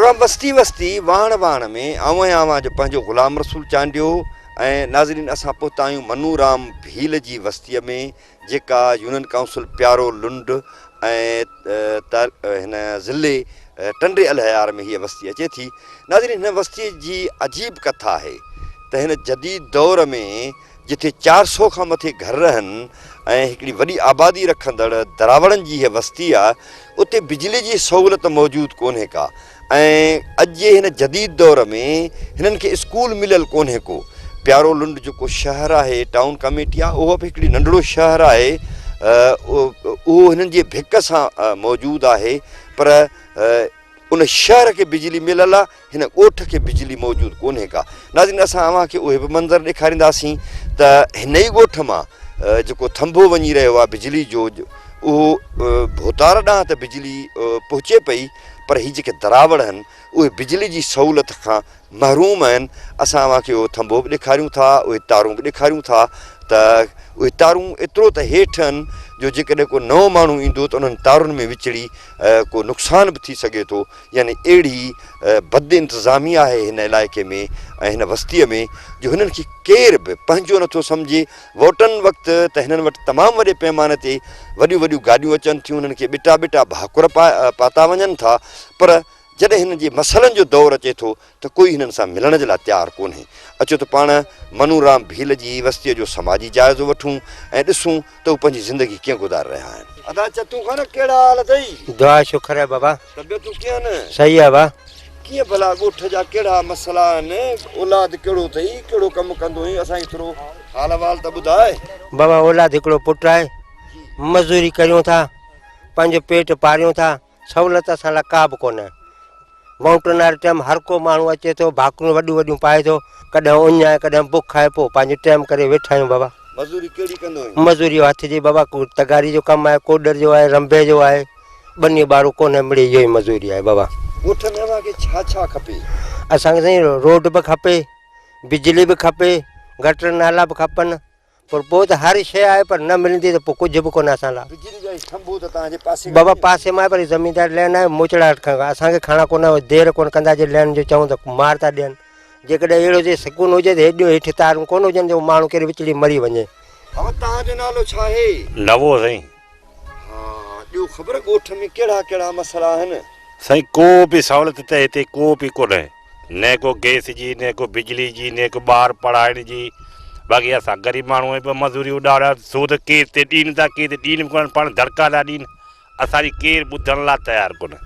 Programme وستي وستي واهڻ واهڻ ۾ آئون آهيان اوهان جو پنهنجو غلام رسول چانڊيو ۽ ناظرين اسان پهتا آهيون منو رام ڀيل جي وستيء ۾ جيڪا يونين ڪائونسل پيارو لنڊ ۽ هن ضلعي ٽنڊي الهيار ۾ هيء وستي اچي ٿي. ناظرين هن وستيء جي عجيب ڪٿا آهي ته هن جديد دور ۾ جتي 400 کان مٿي گهر رهن ۽ هڪڙي وڏي آبادي رکندڙ دراوڙن جي هيء وستي آهي اتي بجلي جي سهولت موجود ڪونهي ڪا ۽ اڄ جي هن جديد دور ۾ هنن کي اسڪول مليل ڪونهي ڪو. پيارو لنڊ جيڪو شهر آهي ٽائون ڪميٽي آهي اهو به هڪڙي ننڍڙو شهر آهي اهو هنن جي ڀڪ سان موجود آهي پر ان شهر کي بجلي مليل آهي هن ڳوٺ کي بجلي موجود ڪونهي ڪا. ناظرين اسان اوهان کي اهي به منظر ڏيکارينداسين ته هن ئي ڳوٺ مان جيڪو ٿنڀو وڃي رهيو آهي بجلي جو اهو ڀوتار ڏانهن ته بجلي پهچي پئي پر هي جيڪي دراوڙ آهن اهي بجلي جي سهولت کان محروم آهن اسان اوهان کي اهو ٿنڀو به ڏيکاريون ٿا اهي تارون به ڏيکاريون ٿا ته اهي تارون ايترو ته هيٺ آهن جو جيڪڏهن ڪو نئون ماڻهو ايندو ته انهن تارن ۾ وچڙي ڪو نقصان به ٿي سگهي ٿو يعني اهڙي بد انتظامي آهي هن علائقي ۾ ۽ هن وستيء ۾ جو هنن کي ڪير به پنهنجو نٿو سمجهي. ووٽن وقت ته هنن وٽ تمام وڏي پيماني تي وڏيون وڏيون گاڏيون اچن ٿيون، هنن کي ٻٽا ٻٽا ڀاڪر پاتا وڃن ٿا پر جڏهن هنن جي مسئلن جو دور اچي ٿو ته ڪوئي هنن سان ملڻ جي لاء تيار ڪونهي. اچو ته پاڻ منو رام ڀيل جي وستيء جو سماجي جائزو وٺون ۽ ڏسون ته هو پنهنجي زندگي ڪيئن گذاري رهيا آهن. ادا چتون خان ڪهڙا حال اٿئي؟ دعا شڪر آهي بابا. طبيعتون ڪيئن آهن؟ صحيح آهي با. ڪيئن ڀلا ڳوٺ جا ڪهڙا مسئلا آهن؟ اولاد ڪهڙو اٿئي؟ ڪهڙو ڪم ڪندو آهين؟ اسان کي ٿورو حال احوال ته ٻڌاء. بابا اولاد هڪڙو پٽ آهي. مزوري ڪريون ٿا. پنهنجو پيٽ پاريون ٿا. سهولت اسان لاء ڪا به ڪونهي. وائونٽن واري ٽيم هر ڪو ماڻهو اچي ٿو، ڀاڪرون وڏيون وڏيون پائي ٿو، ڪڏهن اڃ آهي ڪڏهن بک آهي، پوء پنهنجو ٽيم ڪري ويٺا آهيون بابا. مزوري ڪهڙي ڪندو آهين؟ مزوري هٿ جي بابا، ڪو تغاري جو ڪم آهي، ڪوڏر جو آهي، رنڀي جو آهي، ٻني ٻارو ڪونهي مڙئي اهو ئي مزوري آهي بابا. ڳوٺ ۾ اوهان کي ڇا ڇا کپي؟ اسان کي سائين روڊ به کپي، بجلي به کپي، گٽر نالا به کپن، پر پوء ته هر شيء آهي پر نه ملندي ته پوء ڪجهه به ڪونه اسان لاء. بجلي جو هي ٿنڀو ته توهان جي پاسي کان بابا پاسي مان آهي پر هي زميندار لين آهي موچڙا اسان کي کاڻا ڪونه دير ڪونه ڪندا جي لين جو چئون ته مار ٿا ڏين جيڪڏهن اهڙو جي سڪون هجي ته هيڏيون هيٺ تارون ڪونه هجن جو ماڻهو ڪير وچڙي مري وڃي. بابا توهان جو نالو ڇا آهي؟ نوو سائين. ها ڏيو خبر ڳوٺ ۾ ڪهڙا ڪهڙا مسئلا آهن؟ سائين ڪو به سهولت ته هتي ڪو به ڪونهي. نه ڪو گئس جي نه ڪو بجلي جي نه ڪو ٻار پڙهائڻ جي باقي اسان غريب ماڻهو آهيون پيا مزوري اڏاريا سود ڪير تي ڏين ٿا ڪير تي ڏين به ڪونه پاڻ دڙڪا ٿا ڏين اسان جي ڪير ٻڌڻ لاء تيار ڪونه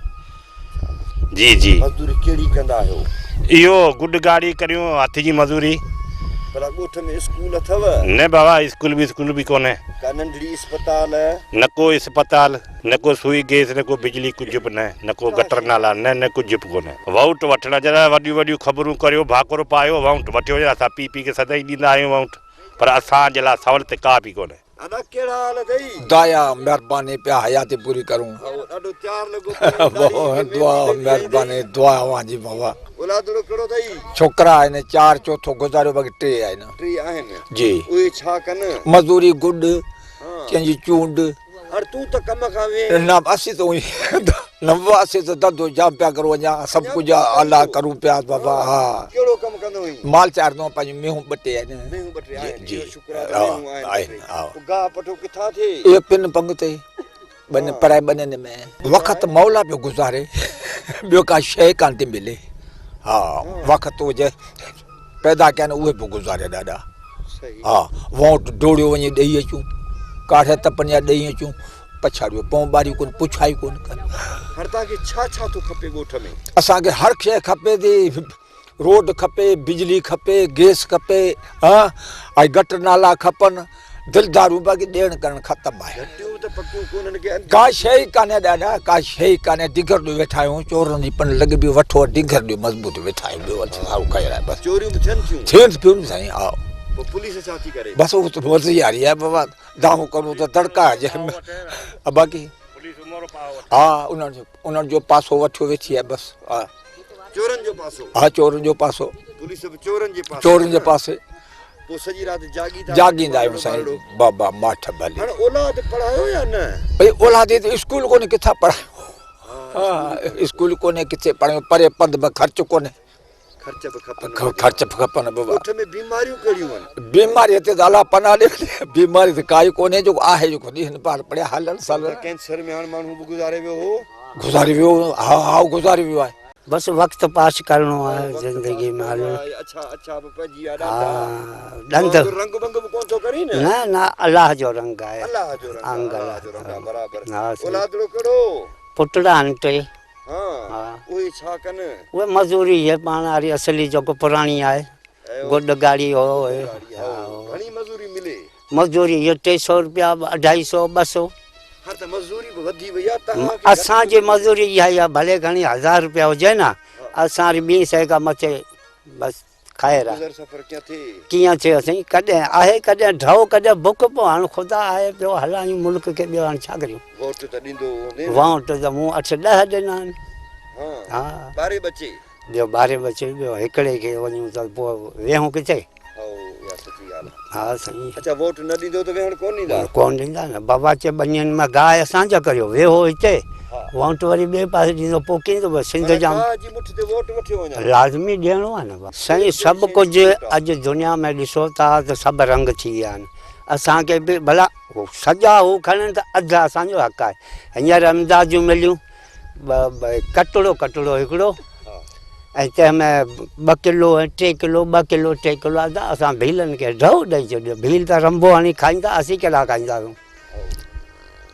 جي جي. مزدوري ڪهڙي ڪندا آهيو؟ اهو گڏ گاڏي ڪريون هٿ جي مزوري. ڀلا ڳوٺ ۾ اسڪول اٿو؟ نه بابا اسڪول به اسڪول به ڪونهي. ڪا ننڍڙي اسپتال؟ نه ڪو اسپتال. نه ڪو سوئي گيس نه ڪو بجلي ڪجهه به نه نه ڪو گٽر نالا نه نه ڪجهه به ڪونه. ووٽ وٺڻ جي لاء وڏيون وڏيون خبرون ڪريو ڀاڪر پايو ووٽ وٺيو وڃو اسان پي پي کي سدائين ڏيندا آهيون ووٽ پر اسان جي لاء سهولت ڪا به ڪونه. ادا ڪهڙا حال اٿئي. دايا مھرباني پيا حياتي پوري ڪرون. هائو ڏاڍو تيار لڳو پيو آهين ڏاڙهي دعا مھرباني دعا اوھان جي بابا. اولادڙو ڪهڙو اٿئي. ڇوڪرا آھن چار چوٿو گذاريو باقي ٽي آھن. ٽي آھن جي. اهي ڇا ڪن. مزوري گڏ ڪنھن جي چونڊ. هاڻ تون ته ڪم کان وين. نه اسين ته اونئي نه بابا اسين ته ڌنڌو جام پيا ڪرون اڃا سڀ ڪجهه اعليٰ ڪرون پيا بابا ها. ڪهڙو ڪم ڪندو هئين؟ مال چارندو هئم پنهنجون مينهون ٻه ٽي آهن. مينهون ٻه ٽي آهن جي اهو شڪر آهي ته مينهون آهن ٻه ٽي. ها. پوء گاهه پٺو ڪٿان ٿئي؟ اهو پن پنگ تي ٻن پرائي ٻنين ۾. وقت مولا پيو گذاري ٻيو ڪا شيء ڪانه ٿي ملي ها وقت هجي پيدا ڪيا آهن اهي به گذاريا ڏاڏا ها وونٽ ڊوڙيو وڃي ڏيئي اچون ڪاٺ تپن جا ڏيئي اچون پڇاڙيو پون ٻاري ڪون پڇا ئي ڪون ڪن. هاڻ توهان کي ڇا ڇا ٿو کپي ڳوٺ ۾؟ اسان کي هر شيء کپي ٿي روڊ کپي بجلي کپي گيس کپي ها ۽ گٽر نالا کپن دلدارون باقي ڏيڻ ڪرڻ ختم آهي. گهٽيون ته پڪيون ڪونهن ڪي انڌيون. ڪا شيء ئي ڪانهي ڏاڏا ڪا شيء ئي ڪانهي ڊگهر ڏيو ويٺا آهيون چورن جي پن لڳي پيو وٺو ڊگهر ڏيو مضبوط ويٺا آهيون ٻيو اٿ سارو خير آهي بس. چوريون به ٿين ٿيون. ٿين پيون سائين ها. پوء پوليس ڇا ٿي ڪري؟ بس اهو ته مرضي واري آهي بابا دانهون ڪرون ته دڙڪا جنهن ۾ باقي ها انهن جو پاسو وٺيو ويٺي آهي بس ها. چورن جو پاسو. ها چورن جو پاسو. پوليس به چورن جي پاسي. چورن جي پاسي. پوء سڄي رات جاڳي ٿا جاڳيندا آهيون سائين بابا ماٺ ڀلي. هاڻ اولاد پڙهايو يا نه؟ ڀئي اولاد هتي اسڪول ڪونهي ڪٿان پڙهايون. ها اسڪول ڪونهي ڪٿي پڙهيون پري پنڌ به خرچ ڪونهي. خرچ به کپن. خرچ به کپن بابا. ڳوٺ ۾ بيماريون ڪهڙيون آهن؟ بيماري هتي ته الله پناهه ڏي بيماري ته ڪائي ڪونهي جيڪو آهي جيڪو ڏينهن پار پڙيا هلن سلن. ڪينسر ۾ هاڻ ماڻهو به گذاري ويو هو. گذاري ويو ها ها گذاري ويو آهي. بس وقت پاس ڪرڻو آهي زندگي ۾ هلڻو. اڇا اڇا به پئجي ويا ڏاڍا. ڏند. رنگ بنگ به ڪونه ٿو ڪرين. نه نه الله جو رنگ آهي. الله جو رنگ الله جو رنگ آهي برابر. اولادڙو ڪهڙو؟ پٽڙا آهن ٽي. ها اهي ڇا ڪن؟ اهي مزوري هي پاڻ واري اصلي جيڪو پراڻي آهي گڏ گاڙي هو اهي. گهڻي مزوري ملي؟ مزوري هي 300 روپيا 250 200. هاڻ ته مزوري به وڌي وئي آهي توهان کي. اسان جي مزوري اها ئي آهي ڀلي کڻي 1000 روپيا هجي نه اسان واري ٻي سئي کان مٿي بس. خير آ. گذر سفر ڪيئن ٿئي؟ ڪيئن ٿئي سائين ڪڏهن آهي ڪڏهن ڍؤ ڪڏهن بک پوء هاڻ خدا آهي پيو هلايون ملڪ کي ٻيو هاڻ ڇا ڪريون. ووٽ ته ڏيندو هوندين نه؟ ووٽ ته مون اٺ ڏهه ڏنا آهن. ها ٻاري ٻچي؟ ٻيو ٻاري ٻچي ٻيو هڪڙي کي وڃون ته پوء ويهون ڪٿي؟ هائو اها سچي ڳالهه آ. ها سائين. اڇا ووٽ نه ڏيندو ته ويهڻ ڪونه ڏيندا؟ ڪونه ڏيندا نه بابا چي ٻنين ۾ گاهه اسان جا ڪريو ويهو هتي ووٽ وري ٻئي پاسي ڏيندو پوء ڪيئن ٿو سنڌ جا گاهه جي مٺ تي ووٽ وٺيو وڃان. لازمي ڏيڻو آ نه بابا. سائين سڀ ڪجهه اڄ دنيا ۾ ڏسو ٿا ته سڀ رنگ ٿي ويا آهن اسان کي به ڀلا سڄا هو کڻن ته اڌ اسان جو حق آهي هينئر امداديون مليون ڪٽڙو ڪٽڙو هڪڙو ۽ تنهن ۾ ٻه ڪلو ۽ ٽي ڪلو ٻه ڪلو ٽي ڪلو ادا اسان ڀيلن کي ڍؤ ڏئي ڇڏيو ڀيل ته رنبو هڻي کائيندا اسين ڪيڏا کائينداسون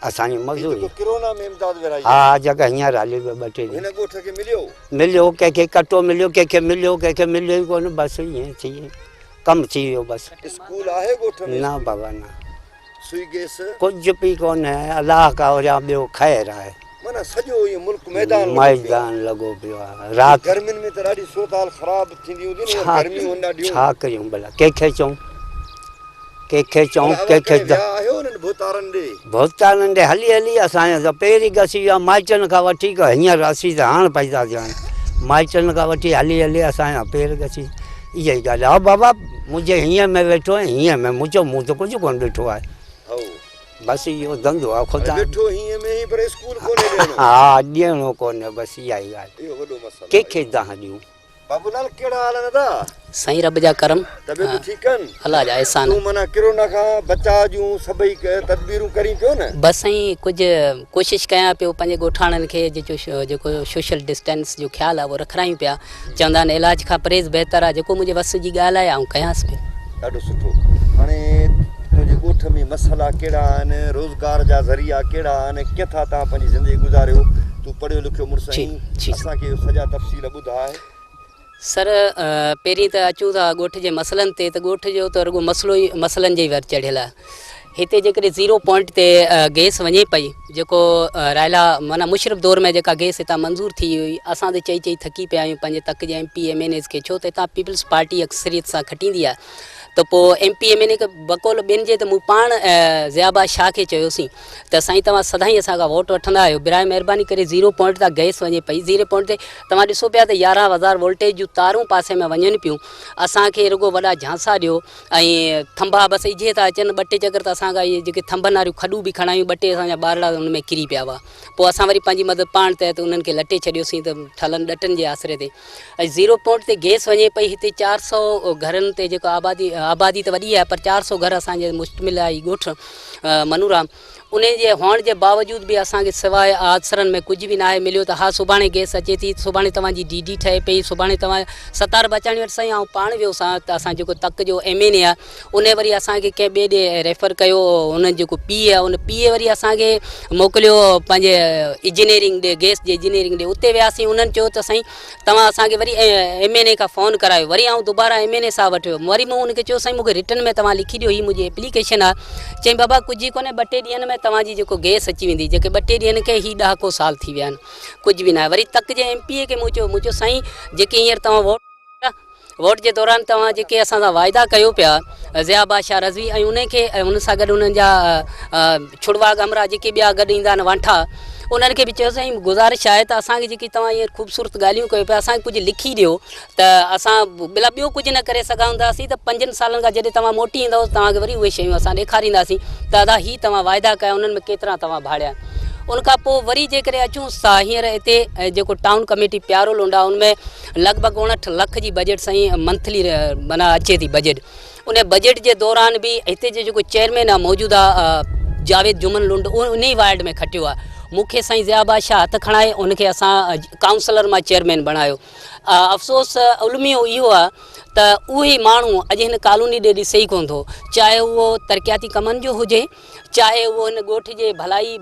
اسان جي مزوري ڪرونا ۾ امداد ورهائي ها جيڪا هينئر هلي ويو ٻه ٽي هن ڳوٺ کي مليو مليو ڪنهن کي ڪٽو مليو ڪنهن کي مليو ڪنهن کي مليو ئي ڪونه بس ائين ٿي ڪم ٿي ويو بس اسڪول آهي ڳوٺ ۾ نه بابا نه سوئي گيس. ڪجهه به ڪونهي الله کان اوريان ٻيو خير آهي. معنيٰ سڄو اهو ملڪ ميدان لڳو پيو آهي. ميدان لڳو پيو آهي رات. گرمين ۾ ته ڏاڍي صورتحال خراب ٿيندي هوندي نه گرميون هن ڏاڍيون. ڇا ڪريون ڀلا ڪنهن کي چئون ڪنهن کي چئون ڪنهن کي. ويا آهيو انهن ڀوتارن ڏي. ڀوتارن ڏي هلي هلي اسان جا ته پير ئي گسي ويا مائٽن کان وٺي هينئر اسين ته هاڻ پيدا ٿيا آهيون مائٽن کان وٺي هلي هلي اسان جا پير گسي اها ئي ڳالهه آهي بابا منهنجي هينئين ۾ ويٺو آهين هينئين ۾ مون چيو مون ته ڪجهه ڪونه ڏٺو آهي بس اهو ڌنڌو آهي خدا ويٺو هينئين ۾ ئي پر اسڪول ڪونهي ڏيڻو ها ڏيڻو ڪونهي بس اها ئي ڳالهه اهو وڏو مسئلو ڪنهن کي دانهن ڏيون. بابو لال ڪهڙا حال آهن ادا. سائين رب جا ڪرم. طبيعتون ٺيڪ آهن. الله جا احسان. تون معنيٰ ڪرونا کان بچاء جون سڀئي تدبيرون ڪرين پيو نه. بس سائين ڪجهه ڪوشش ڪيان پيو پنهنجي ڳوٺاڻن کي جيڪو سوشل ڊسٽينس جو خيال آهي اهو رکرايون پيا. چوندا آهن علاج کان پرهيز بهتر آهي جيڪو منهنجي وس جي ڳالهه آهي آئون ڪيانس پيو. ڏاڍو سٺو. هاڻي تنهنجي ڳوٺ ۾ مسئلا ڪهڙا آهن، روزگار جا ذريعا ڪهڙا آهن، ڪيئن ٿا توهان پنهنجي زندگي گذاريو، تون پڙهيو لکيو مڙس آهين، اسان کي اهو سڄا تفصيل ٻڌاء. سر پهرين ته اچون ٿا ڳوٺ جي مسئلن تي ته ڳوٺ جو ته رڳو مسئلو ئي مسئلن جي ور چڙهيل آهي. هتي جيڪڏهن زيرو پوائنٽ تي گئس وڃي پئي جيڪو رائلا معنيٰ مشرف دور ۾ جيڪا گئس هتان منظور ٿي هئي اسان ته چئي چئي ٿڪي پيا آهيون پنهنجي تڪ جي M P M N As کي ڇو ته هتان پيپلز پارٽي اڪثريت سان کٽيندي آهي ته پوء ايم پي ايم اين اي کي بقول ٻين جي ته مون پاڻ ضياء عباس شاهه کي چيوسين ته سائين توهان سدائين اسان کان ووٽ وٺندا آهيو براء مهرباني ڪري زيرو پوائنٽ تان گئس وڃي پئي زيرو پوائنٽ تي توهان ڏسو پيا ته 11,000 وولٽيج جون تارون پاسي ۾ وڃن پيون اسان کي رڳو وڏا جهانسا ڏيو ۽ ٿنڀا بس اجهي ٿا اچن ٻه ٽي چڪر ته اسان کان اهي جيڪي ٿنڀن واريون کڏون به کڻايون ٻه ٽي اسان جا ٻارڙا ان ۾ ڪري پيا هئا پوء اسان وري پنهنجي مدد پاڻ تحت انهن کي لٽي ڇڏيوسين ته ٺلن ڏٽن جي آسري تي ۽ زيرو پوائنٽ تي گئس وڃي پئي هتي 400 گهرن تي جيڪو آبادي آبادي ته وڏي آهي پر 400 گهر اسان جي مشتمل آهي هي ڳوٺ منورام انهي جي هئڻ جي باوجود به اسان کي سواء آسرن ۾ ڪجهه به ناهي مليو ته ها سڀاڻي گئس اچي ٿي سڀاڻي توهان جي ڊي ڊي ٺهي پئي سڀاڻي توهان ستار بچاڻي وٽ سائين آئون پاڻ ويو سان ته اسان جيڪو تڪ جو ايم اين اي آهي انهي وري اسان کي ڪنهن ٻئي ڏي ريفر ڪيو ان جيڪو پي اي آهي ان پي اي وري اسان کي موڪليو پنهنجي انجنيئرنگ ڏي گئس جي انجنيئرنگ ڏي اتي وياسين انهن چيو ته سائين توهان اسان کي وري ايم اين اي کان فون ڪرايو وري آئون دوباره ايم اين اي صاحب وٽ ويم وري مون ان کي چيو سائين مون کي رٽن ۾ توهان لکي ڏيو هي منهنجي ايپليڪيشن آهي چيائين بابا ڪجهه ئي ڪونهي ٻه ٽي ڏينهن ۾ توهان جي جيڪو گئس اچي ويندي جيڪي ٻه ٽي ڏينهن کي هي ڏهاڪو سال ٿي ويا آهن ڪجهه به ناهي وري تڪ جي ايم پي اي کي مون چيو مون چيو سائين جيڪي هينئر توهان ووٽ ووٽ جي دوران توهان جيڪي اسان سان واعدا ڪيو پيا ضياء بادشاهه رضوي ۽ ان کي ۽ ان سان گڏ انهن جا ڇڙواڳ همراهه جيڪي ٻيا گڏ ايندا آهن وانٺا انهن کي به چيو سائين گذارش آهي ته اسان کي جيڪي توهان ائين خوبصورت ڳالهيون ڪيو پيا اسان کي ڪجهه لکي ڏيو ته اسان بلا ٻيو ڪجهه نه ڪري سگهنداسين ته پنجن سالن کان جڏهن توهان موٽي ايندؤ توهان کي وري اهي شيون اسان ڏيکارينداسين ته ادا هي توهان واعدا ڪيا انهن ۾ ڪيترا توهان ڀاڙيا. ان کان پوء وري جيڪڏهن اچون ٿا هينئر هتي جيڪو ٽائون ڪميٽي پيارو لنڊ آهي ان ۾ لڳ ڀڳ 59 لک جي بجيٽ سائين منٿلي معنيٰ اچي ٿي بجيٽ ان بجيٽ جي دوران به هتي جو جيڪو چيئرمين آهي موجوده جاويد جمن لنڊ اهو ان ئي وارڊ ۾ کٽيو آهي مون کي سائين ضياء بادشاهه هٿ کڻائي ان کي اسان ڪائونسلر مان چيئرمين بڻايو افسوس الميو اهو آهي ته اهي ماڻهو اڄ هن ڪالوني ڏي ڏسي ئي ڪونه ٿو چاهي اهو ترقياتي ڪمن جو هجي چاهي اهو هن ڳوٺ جي ڀلائي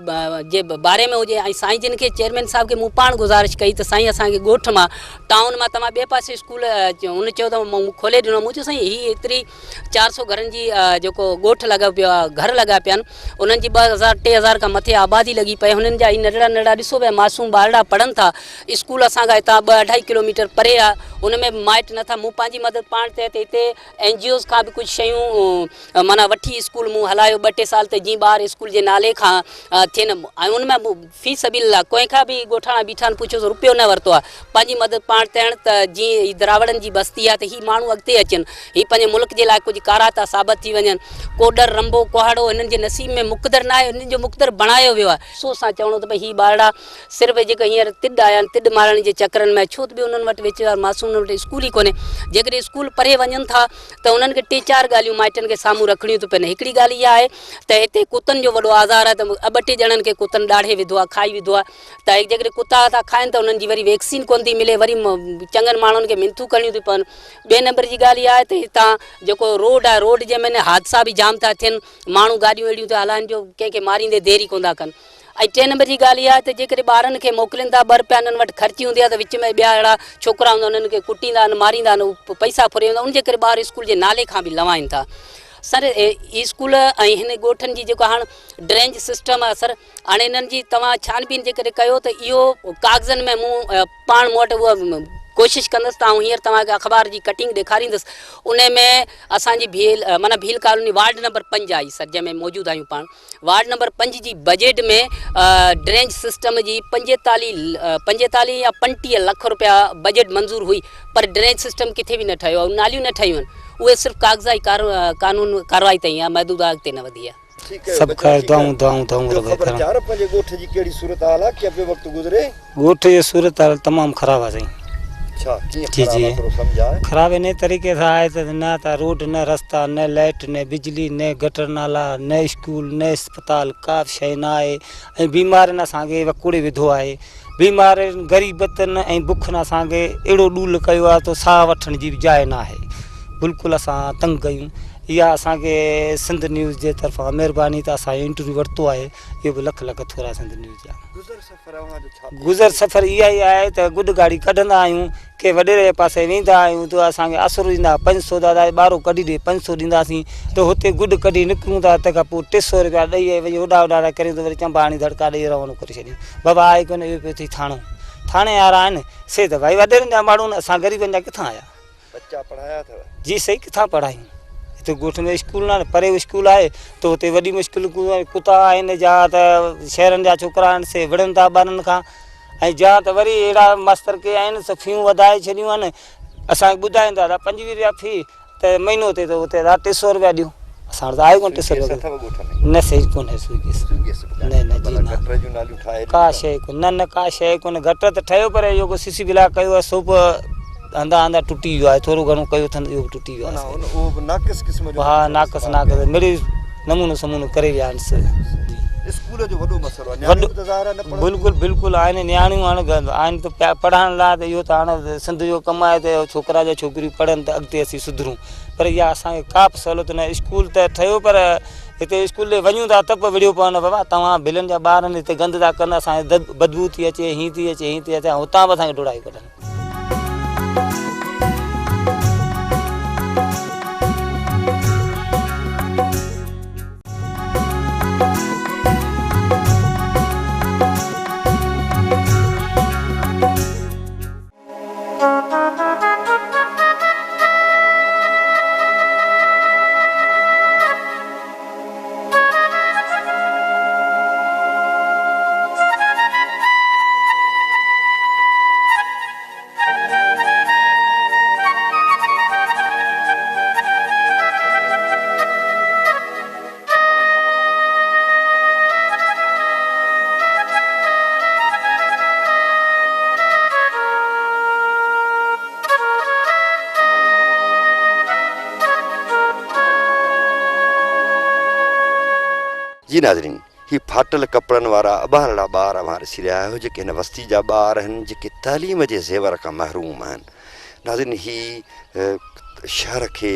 جي باري ۾ هجي ۽ سائين جن کي چيئرمين صاحب کي مون پاڻ گذارش ڪئي ته سائين اسان کي ڳوٺ مان ٽائون مان توهان ٻئي پاسي اسڪول هن چيو ته مون کولي ڏنو مون چيو سائين هي ايتري 400 گهرن جي جيڪو ڳوٺ لڳا پيو آهي گهر لڳا پيا آهن انهن جي 2000 3000 کان مٿي آبادي لڳي پئي هنن جا هي ننڍڙا ننڍڙا ڏسو پيا معصوم ٻارڙا پڙهن ٿا اسڪول اسان کان هتان ٻه اڍائي ڪلوميٽر پري آهي ان ۾ به مائٽ نٿا مون پنهنجي مدد پاڻ تحت هتي اين جي اوز کان به ڪجهه شيون معنيٰ وٺي اسڪول مون هلايو ٻه ٽي سال ته جيئن ٻار اسڪول جي نالي کان ٿين ۽ ان ۾ في سبيل الله ڪنهن کان به ڳوٺاڻا بيٺا آهن پڇيو رپيو نه ورتو آهي پنهنجي مدد پاڻ تهڻ ته جيئن هي دراوڙن جي بستي آهي ته هي ماڻهو اڳتي اچن هي پنهنجي ملڪ جي لاء ڪجهه ڪاراتا ثابت ٿي وڃن ڪو ڏر رنبو ڪهاڙو هنن جي نصيب ۾ مقدر نه آهي هنن جو مقدر بڻايو ويو آهي افسوس سان چوڻو ته ڀئي هي ٻارڙا صرف جيڪي هينئر تڏ آيا آهن تڏ مارڻ جي چڪرن ۾ ڇو ته ٻيو انهن وٽ ويچارا معصوم انهن وٽ اسڪول ئي ڪونهي جيڪڏهن اسڪول پري وڃن ٿا ته انهن کي ٽي چار ڳالهيون مائٽن کي سامهون رکڻيون ٿيون پون هڪڙي ڳالهه اها آهي ته هتي ڪتن جو وڏو آزار آهي ته ٻه ٽي ڄڻن کي ڪتن ڏاڙهي وڌو آهي کائي وڌو آهي ته جيڪڏهن ڪتا ٿا کائن ته انهن جي وري ويڪسين ڪونه ٿي ملي وري چڱن ماڻهن کي منٿون ڪرڻيون ٿيون پون ٻئي نمبر جي ڳالهه اها آهي ته هتان جيڪو روڊ آهي روڊ جنهن ۾ حادثا به جام ٿا ٿين ماڻهو گاڏيون اهڙيون ٿا هلائن جو ڪنهن کي ماريندي دير ئي ڪونه ٿا ڪن ۽ ٽئين نمبر جي ڳالهه اها آهي ته جيڪڏهن ٻارن کي موڪلين ٿا ٻه رپيا انهن وٽ خرچي هوندي آهي ته وچ ۾ ٻيا اهڙا ڇوڪرا هوندا آهن انهن کي ڪٽيندا آهن ماريندا آهن هو پئسا ڦري ويندا ان جي ڪري ٻار اسڪول جي نالي کان به لوائن ٿا سر اسڪول ۽ هن ڳوٺن جي جيڪو هاڻ ڊرينج سسٽم آهي سر هاڻي انهن جي توهان ڇان بين جيڪڏهن ڪيو ته اهو ڪاغذن ۾ مون پاڻ مون وٽ اها ڪوشش ڪندس ته آئون هينئر توهان کي اخبار جي ڪٽنگ ڏيکاريندس ان ۾ اسان جي ڀيل معنيٰ ڀيل ڪالوني وارڊ نمبر 5 آهي سر جنهن ۾ موجود آهيون پاڻ وارڊ نمبر 5 جي بجيٽ ۾ ڊرينج سسٽم جي 45 يا 35 لک روپيا بجيٽ منظور هئي پر ڊرينج سسٽم ڪٿي به نه ٺهيو آهي ناليون نه ٺهيون آهن اهي صرف ڪاغذائي قانون ڪارروائي تائين آهي محدود آهي اڳتي نه وڌي آهي. سڀ خير دعائون دعائون دعائون رب ڪرم. ڳوٺ جي صورتحال تمام خراب آهي سائين. جي جي خراب انهي طريقي سان آهي ته نه ته روڊ نه رستا نه لائٽ نه بجلي نه گٽر نالا نه اسڪول نه اسپتال ڪا به شيء نه آهي ۽ بيمارين اسان کي وڪوڙي وڌو آهي بيمارين غريبتن ۽ بکن اسان کي اهڙو ڏول ڪيو آهي ته ساهه وٺڻ جي به جاء نه آهي بلڪل اسان تنگ آهيون اها اسان کي سنڌ نيوز جي طرفان مهرباني ته اسان جو انٽرويو ورتو آهي اهو به لک لک ٿورا سنڌ نيوز جا. گذر سفر اها ئي آهي ته گڏ گاڏي ڪڍندا آهيون، ڪنهن وڏيري جي پاسي ويندا آهيون ته اسان کي آسرو ڏيندا 500 دادا هي ٻارو ڪڍي ڏي 500 ڏينداسين ته هتي گڏ ڪڍي نڪرون ٿا تنهن کان پوء 300 رپيا ڏئي ۽ وڃي هوڏانهن هوڏانهن ٿا ڪريون ته وري چنبا هڻي ڌڙڪا ڏئي روانو ڪري ڇڏيون بابا آهي ڪونه اهو پيو اٿئي ٿاڻو ٿاڻي وارا آهن سي ته ڀائي وڏيرن جا ماڻهو آهن اسان غريبن جا ڪٿان آيا. ٻچا پڙهايا اٿو؟ جي سائين ڪٿان پڙهايون هتي ڳوٺ ۾ اسڪول نه آهن پري اسڪول آهي ته هتي وڏي مشڪل ڪتا آهن جا ته شهرن جا ڇوڪرا آهن سي وڙهن ٿا ٻارن کان ۽ جا ته وري اهڙا ماستر ڪي آهن سو فيون وڌائي ڇڏيون آهن اسان کي ٻڌائين ٿا ته 25 رپيا في ته مهينو ٿئي ٿو اتي ٽي سو رپيا ڏيون اسان وٽ ته آهي ڪونه ٽي سو رپيا نه سائين ڪونهي سوئي گيس نه نه جي نه ڪا شيء ڪونه نه نه ڪا شيء ڪونه گٽر ته ٺهيو پر اهو ڪو سي سي بلاڪ ڪيو آهي سو به هنڌان هنڌان ٽٽي ويو آهي ٿورو گهڻو ڪيو اٿن اهو به ٽٽي ويو آهي اهو به ناقص قسم جو ها ناقص ناقص مڙئي نمونو سمونو ڪري ويا آهن اسڪول جو وڏو مسئلو آهي نياڻيون ته ظاهر آهي نه پڙهن بلڪل بلڪل آهن نياڻيون هاڻي آهن ته پيا پڙهائڻ لاء ته اهو ته هاڻي سنڌ جو ڪم آهي ته ڇوڪرا جا ڇوڪريون پڙهن ته اڳتي اسين سڌرون پر اها اسان کي ڪا به سهولت نه اسڪول ته ٺهيو پر هتي اسڪول ڏي وڃون ٿا ته به وڙهيو پون بابا توهان ڀلن جا ٻار آهن هتي گند ٿا ڪن اسان کي بدبو ٿي اچي هين ٿي اچي هين ٿي اچي هتان به اسان کي ڊوڙائي ڪڍن. جي ناظرين هي ڦاٽل ڪپڙن وارا اٻهرڙا ٻار اوهان ڏسي رهيا آهيو جيڪي هن وستي جا ٻار آهن جيڪي تعليم جي زيور کان محروم آهن ناظرين هي شهر کي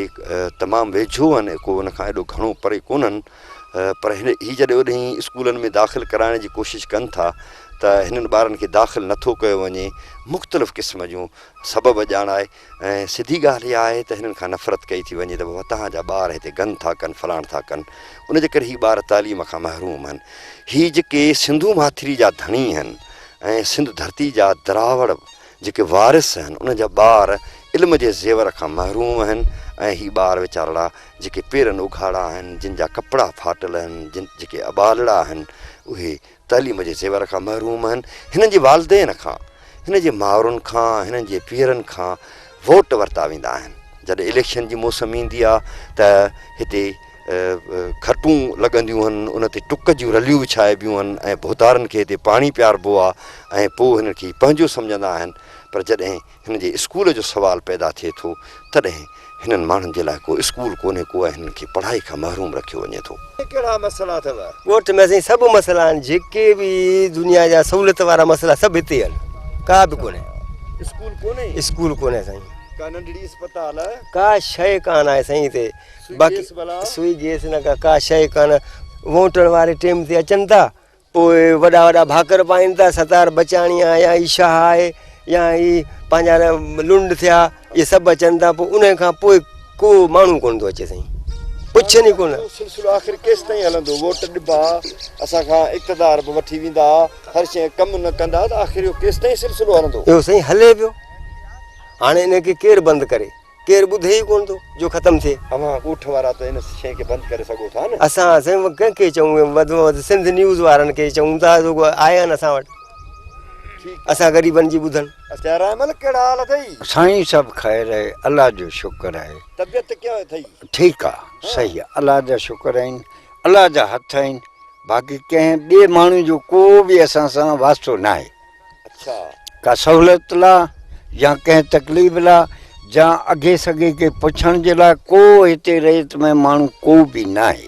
تمام ويجهو آهن ڪو ان کان ايڏو گهڻو پري ڪونهن پر هن هي جڏهن اوڏهين اسڪولن ۾ داخل ڪرائڻ جي ڪوشش ڪن ٿا ته هنن ٻارن کي داخل نٿو ڪيو وڃي مختلف قسم جون سبب ڄاڻائي ۽ سڌي ڳالهه اها آهي ته هنن کان نفرت ڪئي ٿي وڃي ته بابا توهان جا ٻار هتي گند ٿا ڪن فلاڻ ٿا ڪن ان جي ڪري هي ٻار تعليم کان محروم آهن. هي جيڪي سنڌو ماٿري جا ڌڻي آهن ۽ سنڌ ڌرتي جا دراوڙ جيڪي وارث آهن انهن جا ٻار علم جي زيور کان محروم آهن ۽ هي ٻار ويچارڙا جيڪي پيرن اگهاڙا آهن جن جا ڪپڙا ڦاٽل آهن جن جيڪي اٻالڙا آهن اهي تعليم جي زيور کان محروم آهن، هنن جي والدين کان، هن جي مائرن کان، هنن جي پيئرن کان ووٽ ورتا ويندا آهن، جڏهن اليڪشن جي موسم ايندي آهي ته هتي کٽون لڳنديون آهن، ان تي ٽڪ جون رليون وڇائبيون آهن ۽ ڀوتارن کي هتي پاڻي پياربو آهي ۽ پوء هنن کي پنهنجو سمجهندا آهن پر جڏهن هن جي اسڪول جو سوال پيدا ٿئي ٿو تڏهن هنن ماڻهن جي لاء ڪو اسڪول ڪونهي ڪو ۽ هنن کي پڙهائي کان محروم رکيو وڃي ٿو. ڪهڙا مسئلا اٿو؟ ڳوٺ ۾ سائين سڀ مسئلا آهن جيڪي به دنيا جا سهولت وارا مسئلا سڀ هتي آهن ڪا به ڪونهي. اسڪول ڪونهي؟ اسڪول ڪونهي سائين. ڪا ننڍڙي اسپتال؟ ڪا شيء ڪانه آهي سائين هتي. سوئي گيس ڀلا؟ سوئي گيس نه ڪا شيء ڪانه. ووٽن واري ٽيم تي اچن ٿا پوء وڏا وڏا ڀاڪر پائين ٿا، ستار بچاڻي آهي يا هي شاهه آهي يا هي پنهنجا لنڊ ٿيا، اهي سڀ اچن ٿا، پوء انهن کان پوء ڪو ماڻهو ڪونه ٿو اچي سائين، پڇن ئي ڪونه. اهو سلسلو آخر ڪيستائين هلندو؟ ووٽ ڏبا، اسان کان اقتدار به وٺي ويندا، هر شيء ڪم نه ڪندا ته آخر اهو ڪيستائين سلسلو هلندو؟ اهو سائين هلي پيو، هاڻي ان کي ڪير بند ڪري؟ ڪير ٻڌي ئي ڪونه ٿو جو ختم ٿئي. اوهان ڳوٺ وارا ته ان شيء کي بند ڪري سگهو ٿا نه؟ اسان سائين ڪنهن کي چئون وڌ ۾ وڌ سنڌ نيوز وارن کي چئون ٿا جو آيا آهن اسان وٽ اسان غريبن جي ٻڌن. اچا رحمل ڪهڙا حال اٿئي؟ سائين سڀ خير آهي الله جو شڪر آهي. طبيعت ڪيئن اٿئي؟ ٺيڪ آ صحيح آ الله جا شڪر آهن الله جا هٿ آهن باقي ڪنهن ٻئي ماڻهو جو ڪو به اسان سان واسطو ناهي. ڪا سهولت لا يا ڪنهن تڪليف لا جا اگهي سگهي کي پڇڻ جي لاء ڪو هتي ريت ۾ ماڻهو ڪو به ناهي.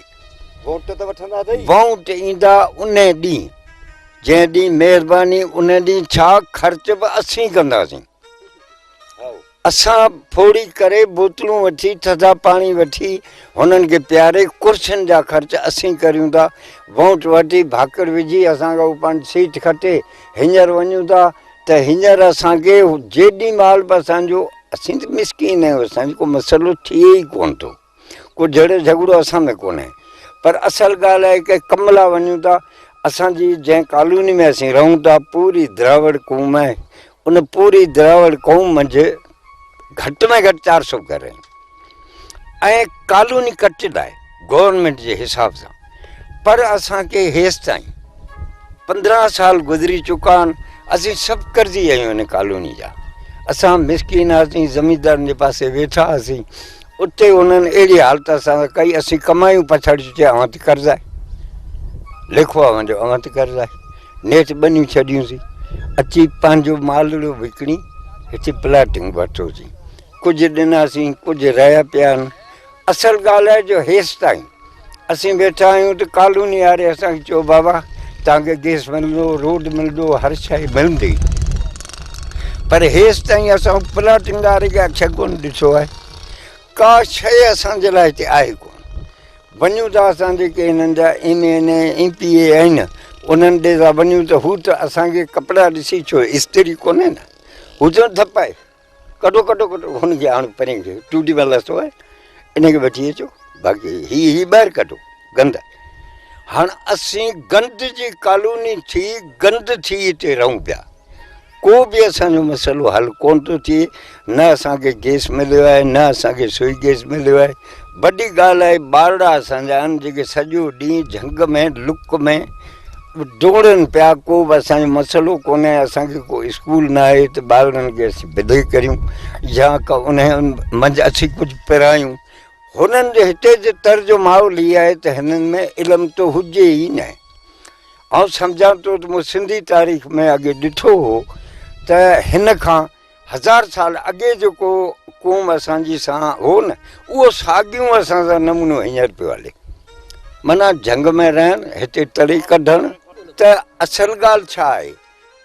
وونٽ ته وٺندا اٿئي. وونٽ ايندا انهي ڏينهن جنهن ڏينهن مهرباني انهي ڏينهن ڇا خرچ به اسين ڪنداسين. اسان ڦوڙي ڪري بوتلون وٺي ٿڌا پاڻي وٺي هنن کي پياري ڪرسين جا خرچ اسين ڪريون ٿا وونٽ وٺي ڀاڪر وجهي اسان کان هو پنهنجي سيٽ کٽي هينئر وڃون ٿا ته هينئر اسان کي جيڏي مهل به اسان جو اسين ته مسڪين آهيون اسان جو ڪو مسئلو ٿئي ئي ڪونه ٿو. ڪو جهيڙو جهڳڙو اسان ۾ ڪونهي پر اصل ڳالهه آهي ڪه ڪم لاء وڃون ٿا اسان جي جنهن ڪالوني ۾ اسين رهون ٿا پوري دراوڙ قوم آهي ان پوري دراوڙ قوم منجهه گهٽ ۾ گهٽ 400 گهر آهن ۽ ڪالوني ڪٽيل آهي گورنمينٽ جي حساب سان پر اسان کي هيستائين 15 سال گذري چڪا آهن اسين سڀ قرضي آهيون هن ڪالوني جا اسان مسڪين هئاسين زميندارن جي پاسي ويٺا هئاسين اتي انهن اهڙي حالت اسان سان ڪئي اسين ڪمايون پڇاڙي چيو اوهان تي قرض آهي ليکو اوهان جو اوهان تي قرض آهي نيٺ ٻنيون ڇڏيونسين اچي پنهنجو مالڙو وڪڻي هتي پلاٽنگ ورتوسين ڪجهه ڏناسين ڪجهه رهيا پيا آهن اصل ڳالهه آهي جو هيستائين اسين ويٺا آهيون ته ڪالوني واري اسان کي چيو بابا توهان کي گيس ملندو روڊ ملندو هر شيء ملندي پر هيستائين اسان پلاٽنگ واري کي اکين ڪونه ڏٺو آهي ڪا شيء اسان جي لاء هتي آهي ڪونه وڃون ٿا اسان جيڪي هنن جا M N A M P A آهن انهن ڏي ٿا وڃون ته هو ته اسان کي ڪپڙا ڏسي ڇو استري ڪونهي نه هو چون ڌپ آهي ڪڍو ڪڍو ڪڍو هن کي آڻ پرين کي ٽوٽي مهل لٿو آهي ان کي وٺي اچو باقي هي هي ٻاهر ڪڍو گند هاڻ اسين گند جي ڪالوني ٿي گند ٿي هتي رهون پيا ڪو به اسانجو مسئلو حل ڪون ٿو ٿئي نه اسانکي گيس مليو آهي نه اسانکي سوئي گيس مليو آهي وڏي ڳالهه آهي ٻارڙا اسانجا آهن جيڪي سڄو ڏينهن جهنگ ۾ لڪ ۾ ڊوڙن پيا ڪو به اسان جو مسئلو ڪونهي اسان کي ڪو اسڪول نه آهي ته ٻارڙن کي اسين بدلي ڪريون يا ڪا ان منجهه اسين ڪجهه پرايون هنن جو هتي جي تر جو ماحول هي آهي ته هنن ۾ علم ته هجي ئي نه آئون سمجهان ٿو ته مون سنڌي تاريخ ۾ اڳي ڏٺو هو ته هن کان هزار سال اڳي جيڪو قوم اسان جي سان هو نه اهو ساڳيون اسان سان نمونو هينئر پيو هلي. معنيٰ جهنگ ۾ رهڻ، هتي تڙي ڪڍڻ ته اصل ڳالهه ڇا آهي؟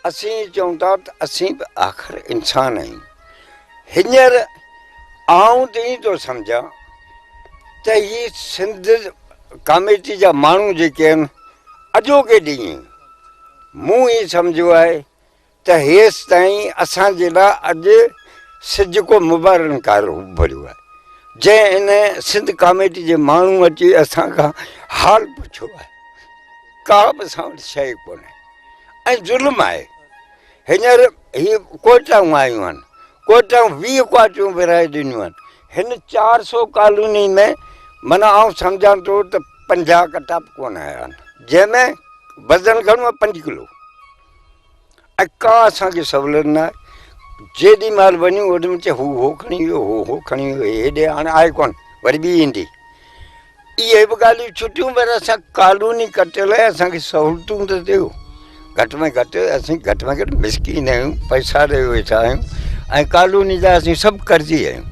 اسين چئون ٿا ته اسين به آخر انسان آهيون. هينئر آئون ته ائين ٿو سمجهان ته هي سنڌ ڪاميٽي جا ماڻهو جيڪي آهن اڄوڪي ڏينهن مون ائين سمجهيو آهي ته هيستائين اسان جي لاء اڄ سج ڪو مبارنڪار اڀريو آهي، جنهن ان سنڌ ڪاميٽي جي ماڻهو اچي اسان کان حال پڇيو آهي. ڪا به اسان وٽ شيء ڪونهي ۽ ظلم آهي. هينئر هي ڪوئٽائون آيون آهن، ڪوئٽائون 20 ڪوارٽيون ورهائي ڏنيون آهن. هن 400 ڪالوني ۾ معنيٰ آئون سمجهان ٿو ته 50 ڪٽا به ڪونه آيا آهن، جنهن ۾ وزن گهڻو آهي 5 ڪلو. ۽ ڪا اسان کي سهولت نه آهي. جيڏي مهل وڃون اوڏي مهل چئي هو هو کڻي ويو، هو هو کڻي ويو، هي هيڏي هاڻي آهي ڪونه، وري ٻي ايندي. اهي به ڳالهيون ڇٽيون پر اسان ڪالوني ڪٽيل آهي، اسان کي سهولتون ته ڏيو. گهٽ ۾ گهٽ اسين گهٽ ۾ گهٽ مسڪين آهيون، پئسا ڏيئي ويٺا آهيون ۽ ڪالوني جا اسين سڀ قرضي آهيون.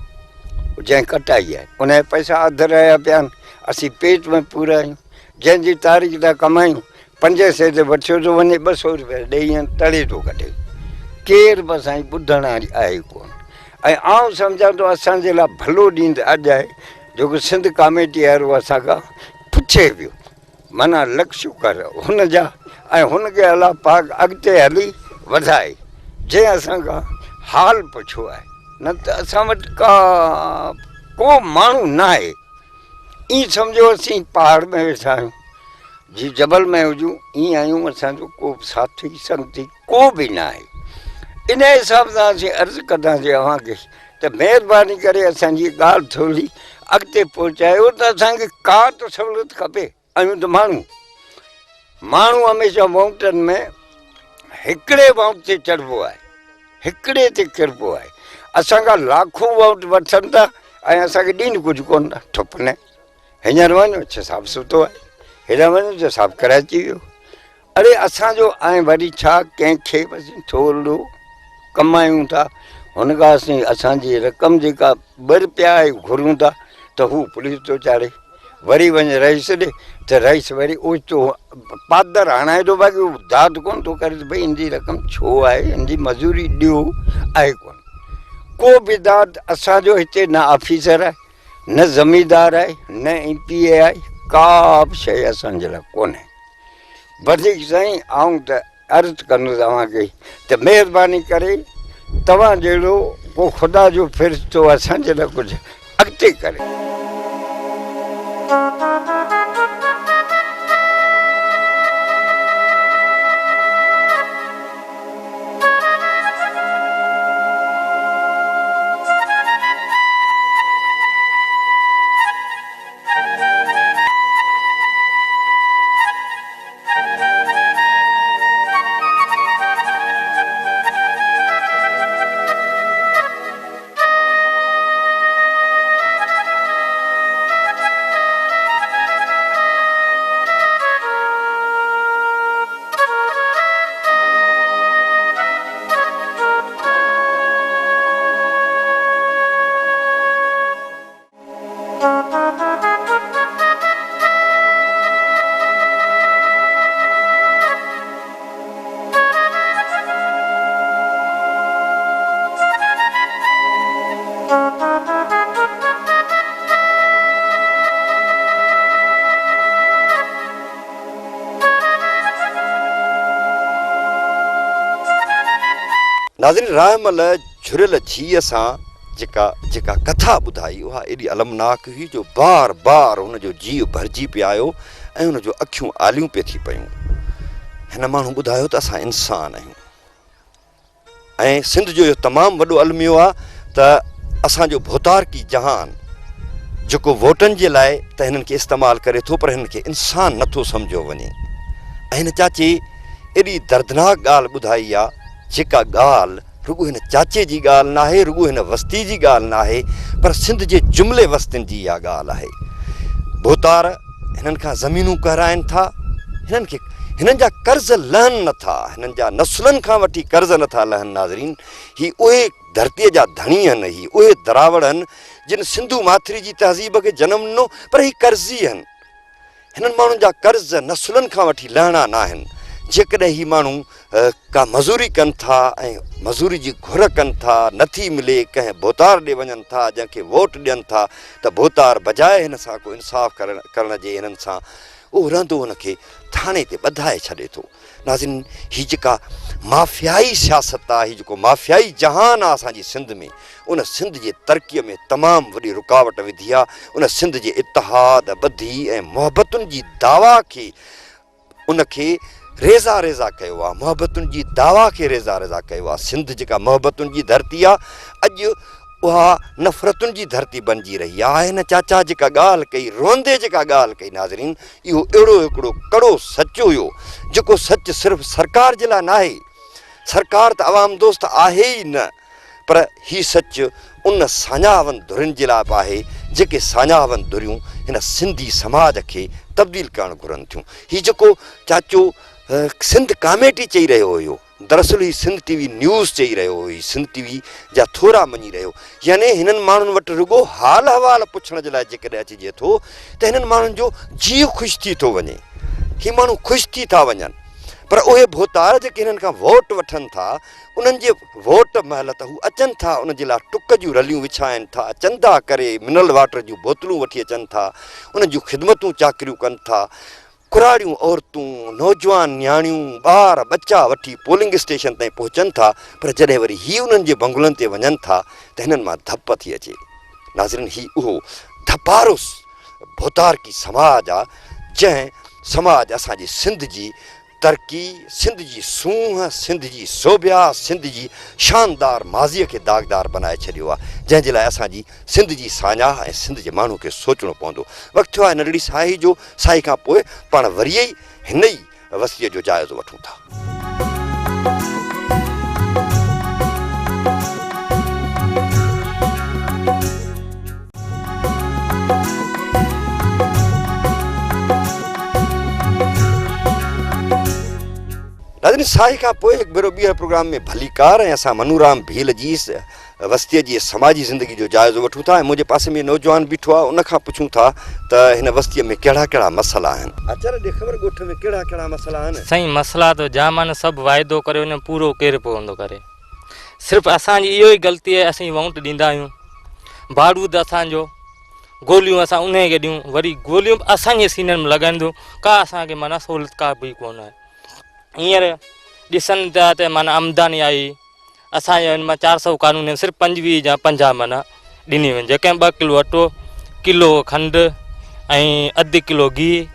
جنهن ڪٽائي آهي ان جا پئسا اڌ رهيا پيا آهن، اسين پيٽ ۾ پورا آهيون. جنهن جي تاريخ ٿا ڪمايون پنجين سئي تي وٺيو ٿو وڃي، 200 روپيا ڏيئي ۽ تڙي ٿو ڪڍي. ڪير به اسان جي ٻڌڻ واري آهي ڪونه. ۽ آئون سمجهان ٿو اسان جي لاء ڀلو ڏينهن ته اڄ آهي جيڪو سنڌ ڪاميٽي وارو اسان کان پڇي پيو. معنيٰ لک شڪر هن جا ۽ هن کي الله پاڪ اڳتي هلي وڌائي جنهن اسان کان حال پڇيو آهي. نه ته اسان وٽ ڪا ڪو ماڻهو ناهي. ائين سمجهو اسين پهاڙ ۾ ويٺا آهيون. جي جبل ۾ هجون ائين آهيون اسان جو ڪو به ساٿي سنگتي ڪو به نه آهي ان حساب سان اسين عرض ڪنداسين اوهان کي ته مهرباني ڪري اسان جي ڳالهه ٿوري اڳتي پهچايو ته اسان کي ڪا ته سهولت کپي آهيون ته ماڻهو ماڻهو هميشه وونٽن ۾ هڪڙي وونٽ تي چڙهبو آهي هڪڙي تي ڪربو آهي اسان کان لاکون وونٽ وٺن ٿا ۽ اسان کي ڏين ڪجهه ڪونه ٿا ٺپ نه هينئر وڃو ڇا صاحب ستو آهي، هيڏانهن وڃو ڇا صاحب ڪراچي ويو. اڙي اسان جو ۽ وري ڇا ڪنهن کي به اسين ٿورڙو ڪمايون ٿا، هن کان اسين اسان جي رقم جيڪا ٻه رپيا آهي گهرون ٿا ته هو پوليس ٿو چاڙهي. وري وڃ رئيس ڏي ته رئيس وري اوچتو پادر هڻائي ٿو باقي هو داد ڪونه ٿو ڪري ته ڀئي هن جي رقم ڇو آهي هن جي مزوري ڏيو آهي ڪونه. ڪو به داد اسان جو هتي نه آفيسر آهي نه زميندار آهي نه ايم پي اي آهي ڪا به شيء اسان جي لاء ڪونهي. وڌيڪ سائين آئون ته عرض ڪندس اوهان کي ته مهرباني ڪري توهان جهڙو ڪو خدا جو فرشتو اسان جي لاء ڪجهه اڳتي ڪري. ناظرين راهمل جهريل جيء سان جيڪا جيڪا ڪٿا ٻڌائي اها ايڏي المناڪ هئي جو بار بار هن جو جيء ڀرجي پئي آيو ۽ هن جو اکيون آليون پئي ٿي پيون. هن ماڻهو ٻڌايو ته اسان انسان آهيون ۽ سنڌ جو اهو تمام وڏو الميو آهي ته اسان جو ڀوتارڪي جهان جيڪو ووٽن جي لاء ته هنن کي استعمال ڪري ٿو پر هنن کي انسان نٿو سمجهيو وڃي ۽ هن چاچي ايڏي دردناڪ ڳالهه ٻڌائي آ جيڪا ڳالهه رڳو هن چاچي جي ڳالهه ناهي، رڳو هن وستي جي ڳالهه ناهي پر سنڌ جي جملي وستين جي اها ڳالهه آهي. ڀوتار هنن کان زمينون ڪهرائن ٿا، هنن کي هنن جا قرض لهن نه ٿا، هنن جا نسلن کان وٺي قرض نه ٿا لهن ناظرين هي اهي ڌرتيء جا ڌڻي هن، هي اهي دراوڙ هن جن سنڌو ماٿري جي تهذيب کي جنم ڏنو پر هي قرضي هن. هنن ماڻهن جا قرض نسلن کان وٺي لهڻا ناهن. جيڪڏهن هي ماڻهو ڪا مزوري ڪن ٿا ۽ مزوري جي گهر ڪن ٿا، نٿي ملي، ڪنهن ڀوتار ڏي وڃن ٿا، جنهن کي ووٽ ڏين ٿا ته ڀوتار بجاء هن سان ڪو انصاف ڪرڻ جي هنن سان اهو رهندو هن کي ٿاڻي تي ٻڌائي ڇڏي ٿو. ناظرين هي جيڪا مافيائي سياست آ، هي جيڪو مافيائي جهان آ اسان جي سنڌ ۾، ان سنڌ جي ترقيء ۾ تمام وڏي رڪاوٽ وڌي آ، ان سنڌ جي اتحاد، ٻڌي ۽ محبتن جي دعويٰ کي ان کي ريزا ريزا ڪيو آ، محبتن جي دعويٰ کي ريزا ريزا ڪيو آ، سنڌ جيڪا محبتن جي ڌرتي آ، اڄ اها نفرتن جي ڌرتي بنجي رهي آ، هن چاچا جيڪا ڳالهه ڪئي، روئندي جيڪا ڳالهه ڪئي ناظرين اهو اهڙو هڪڙو ڪڙو سچ هيو، جيڪو سچ صرف سرڪار جي لاء ناهي، سرڪار ته عوام دوست آهي ئي نه، پر هي سچ ان ساڃاهه وند ڌرين جي لاء به آهي، جيڪي ساڃاهه وند ڌريون هن سنڌي سماج کي تبديل ڪرڻ گهرن ٿيون. هي جيڪو چاچو سنڌ ڪاميٽي چئي رهيو هيو، دراصل هي سنڌ ٽي وي نيوز چئي رهيو هو، هي سنڌ ٽي وي جا ٿورا مڃي رهيو، يعني هنن ماڻهن وٽ رڳو حال احوال پڇڻ جي لاء جيڪڏهن اچجي ٿو ته هنن ماڻهن جو جيء خوش ٿي ٿو وڃي، هي ماڻهو خوش ٿي ٿا وڃن، پر اهي ڀوتار جيڪي هنن کان ووٽ وٺن ٿا، انهن جي ووٽ مهل ته هو اچن ٿا، ان جي لاء ٽڪ جون رليون وڇائين ٿا، چندا ڪري منرل واٽر جون بوتلون وٺي اچن ٿا، انهن جون خدمتون چاڪريون ڪن ٿا، ڪراڙيون عورتون، نوجوان نياڻيون، ٻار ٻچا وٺي پولنگ اسٽيشن تائين پهچن ٿا، پر جڏهن وري هي انهن جي بنگلن تي وڃن ٿا ته هنن مان ڌپ ٿي اچي. ناظرين هي اهو ڌپارو ڀوتارڪي سماج آ، جنهن سماج اسان جي سنڌ جي ترقي، سنڌ جي سونهن، سنڌ جي سوڀيا، سنڌ جي شاندار ماضيء کي داغدار بنائي ڇڏيو آهي، جنهن جي لاء اسان جي سنڌ جي ساڃاهه ۽ سنڌ جي ماڻهو کي سوچڻو پوندو. وقت ٿيو آهي ننڍڙي ساهي جو، ساهي کان پوء پاڻ وري ئي هن ئي وستيء جو جائزو وٺون ٿا. ناظرين ساهي کان پوء هڪ ڀيرو ٻيهر پروگرام ۾ ڀليڪار ۽ اسان منورام ڀيل جي وستيء جي سماجي زندگي جو جائزو وٺون ٿا ۽ منهنجي پاسي ۾ نوجوان بيٺو آهي ان کان پڇون ٿا ته هن وستيء ۾ ڪهڙا ڪهڙا مسئلا آهن. اچر ڏي خبر ڳوٺ ۾ ڪهڙا ڪهڙا مسئلا آهن. سائين مسئلا ته جام آهن سڀ واعدو ڪري وڃن پورو ڪير پوندو ڪري. صرف اسان جي اهو ئي غلطي آهي اسين وونٽ ڏيندا آهيون بارود اسان جو گوليون اسان انهي کي ڏيون وري گوليون به اسان جي سينن ۾ لڳائين ٿيون ڪا اسان کي معنيٰ سهولت ڪا به ڪونه آهي هينئر ڏسن ٿا ته معنيٰ آمداني آئي اسان جي هن مان 400 قانون آهن صرف 25 يا 50 معنيٰ ڏني وڃي جيڪي ٻه ڪلو اٽو ڪلو کنڊ ۽ اڌ ڪلو گيهه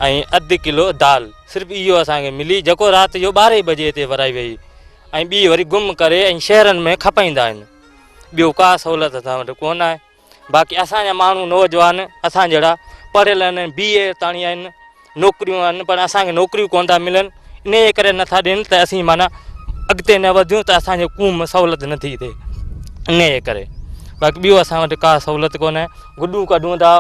۽ اڌ ڪلو دال صرف اهو اسان کي ملي جيڪو رات جو 12 بجي هتي ورائي وئي ۽ ٻي وري گم ڪري ۽ شهرن ۾ کپائيندا آهن ٻيو ڪا سهولت اسان وٽ ڪونه آهي باقي اسان جا ماڻهو نوجوان اسان جهڙا پڙهيل آهن بي اي تاڻي آهن نوڪريون آهن پر اسان کي نوڪريون ڪونه ٿا ملن ان جي ڪري نٿا ڏين ته اسين معنيٰ اڳتي نه وڌيون ته اسان جي قوم سهولت نٿي ٿئي ان جي ڪري باقي ٻيو اسان وٽ ڪا سهولت ڪونه گڏون ڪڍون ٿا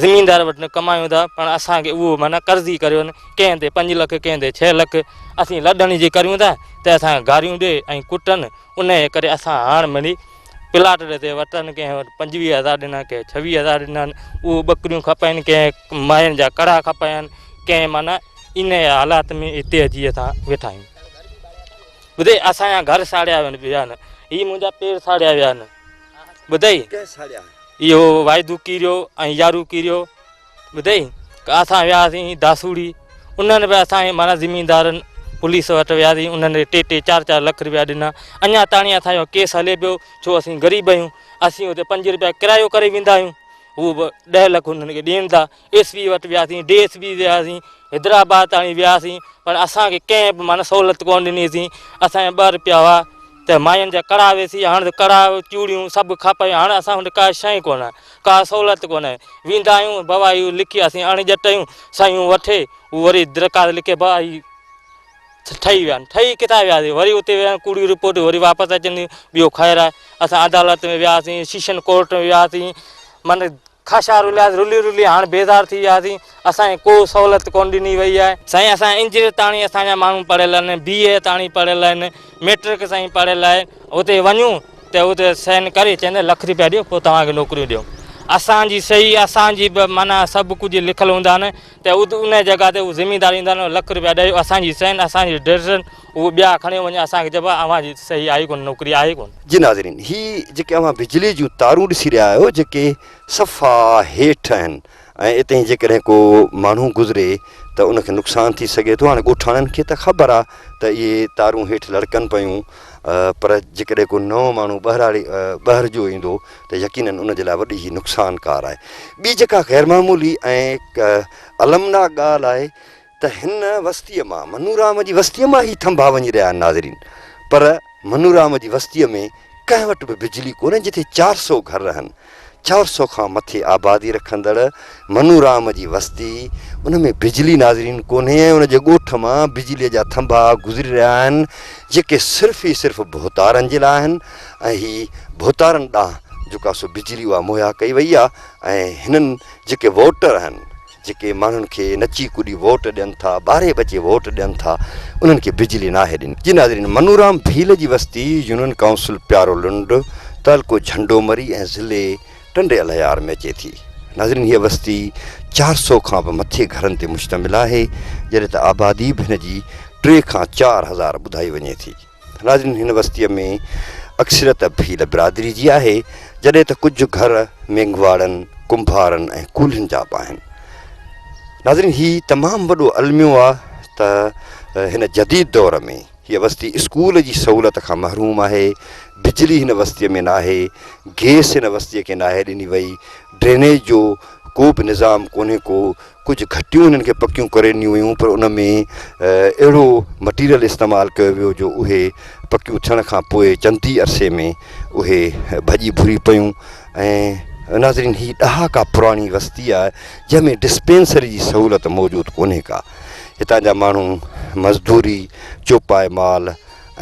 زميندار وٽ ڪمايون ٿا پر اسان کي اهو معنيٰ قرض ئي ڪريو ڪنهن تي پنج لک ڪنهن تي ڇهه لک اسين لڏڻ جي ڪريون ٿا ته اسان کي گاريون ڏي ۽ ڪٽن ان جي ڪري اسان هاڻ مڙئي پلاٽ تي وٺن ڪنهن وٽ 25 هزار ڏنا ڪنهن 26 هزار ڏنا اهو ٻڪريون کپائن ڪنهن ماين جا ڪڙا کپايا ڪنهن معنيٰ ان حالات ۾ هتي اچي اسان ويٺا آهيون ٻڌئي اسان جا گهر ساڙيا ويا آهن هي منهنجا پير ساڙيا ويا آهن ٻڌئي ڪنهن ساڙيا اهو واعدو ڪيريو ۽ يارو ڪيريو ٻڌئي اسان وياسين داسوڙي انهن به اسان کي معنيٰ زميندارن پوليس وٽ وياسين انهن ٽي ٽي چار چار لک روپيا ڏنا اڃا تاڻي اسان جو ڪيس هلي پيو ڇو اسين غريب آهيون اسين اتي پنج روپيا ڪرايو ڪري ويندا آهيون هو به ڏهه لک انهن کي ڏين ٿا ايس پي وٽ وياسين ڊي ايس پي وياسين حيدرآباد تاڻي وياسين پر اسان کي ڪنهن به معنيٰ سهولت ڪونه ڏنيسين اسان جا ٻه روپيا هئا ته ماين جا ڪڙا ويسي هاڻ ته ڪڙا چوڙيون سڀ کپي هاڻ اسان وٽ ڪا شيء ڪونه ڪا سهولت ڪونه ويندا آهيون بابا اهو لکي اسين اڻ ڄٽ آهيون سيون وٺي هو وري درخواست لکي بابا هي ٺهي ويا آهن ٺهي ڪٿان وياسين وري اتي ويا ڪوڙيون رپورٽون وري واپس اچن ٿيون ٻيو خير آهي اسان عدالت ۾ وياسين سيشن ڪورٽ ۾ وياسين معنيٰ خاشا رلياسين رلي رلي هاڻ بيزار ٿي وياسين اسان کي ڪو سهولت ڪونه ڏني وئي آهي. سائين اسان انجنيئر تاڻي اسان جا ماڻهو پڙهيل آهن بي اي تاڻي پڙهيل آهن ميٽرڪ تائين پڙهيل آهي اتي وڃون ته اتي سائن ڪري چون لک روپيا ڏيو پوء توهان کي نوڪريون ڏيون اسان جي صحيح اسان جي به معنيٰ سڀ ڪجهه لکيل هوندا آهن ته ان جڳهه تي هو زميندار ايندا آهن لک روپيا ڏيو اسان جي سين اسان جي ڊريس اهو ٻيا کڻيو وڃي اسان کي چئبو آهي اوهان جي صحيح آهي ڪونه نوڪري آهي ڪونه. جي ناظرين هي جيڪي اوهان بجلي جون تارون ڏسي رهيا آهيو جيڪي صفا هيٺ آهن ۽ اتي جيڪڏهن ڪو ماڻهو گذري ته ان کي نقصان ٿي سگهي ٿو هاڻي ڳوٺاڻن کي ته خبر آهي ته اهي تارون هيٺ لڙڪن پيون پر جيڪڏهن ڪو نئون ماڻهو ٻهراڙي ٻهر جو ايندو ته يقينن ان جي لاء وڏي هي نقصانڪار آهي ٻي جيڪا غيرمعمولي ۽ المناڪ ڳالهه آهي ته هن وستيء مان منورام جي وستيء مان هي ٿنڀا وڃي رهيا آهن ناظرين پر منورام جي وستيء ۾ ڪنهن وٽ به بجلي ڪونهي جتي 400 گهر رهن 400 کان مٿي آبادي رکندڙ منورام جي وستي ان ۾ بجلي ناظرين ڪونهي ۽ ان جي ڳوٺ مان بجليء جا ٿنڀا گذري رهيا آهن جيڪي صرف ئي صرف ڀوتارن جي لاء آهن ۽ هي ڀوتارن ڏانهن جيڪا سو بجلي اها مهيا ڪئي وئي آهي ۽ هنن جيڪي ووٽر آهن جيڪي ماڻهن کي نچي ڪڏي ووٽ ڏين ٿا، ٻاري ٻچي ووٽ ڏين ٿا، انهن کي بجلي ناهي ڏني. جي ناظرين منورام ڀيل جي وستي يونين ڪائونسل پيارو لنڊ، تعلقو جهنڊو مري ۽ ضلعي ٽنڊي الهيار ۾ اچي ٿي. ناظرين هيء وستي 400 کان به مٿي گهرن تي مشتمل آهي، جڏهن ته آبادي به هن جي ٽي کان 4000 ٻڌائي وڃي ٿي. ناظرين هن وستيء ۾ اڪثريت ڀيل برادري جي آهي، جڏهن ته ڪجهه گهر مينگهواڙن، ڪنڀارن ۽ ڪولهين جا به آهن. ناظرين هي تمام وڏو الميو آ ته هن جديد دور ۾ هيء وستي اسڪول جي سهولت کان محروم آهي، بجلي هن وستيء ۾ ناهي، گيس هن وستيء کي ناهي ڏني وئي، ڊرينيج جو ڪو به نظام ڪونهي ڪو، ڪجهه گهٽيون هنن کي پڪيون ڪري ڏنيون ويون پر ان ۾ اهڙو مٽيريل استعمال ڪيو ويو جو اهي پڪيون ٿيڻ کان پوء چند ئي عرصي ۾ اهي ڀڄي ڀري پيون ۽ ناظرين هي ڏهاڪا پراڻي وستي آهي جنهن ۾ ڊسپينسري جي سهولت موجود ڪونهي ڪا هتان جا ماڻهو مزدوري چوپائي مال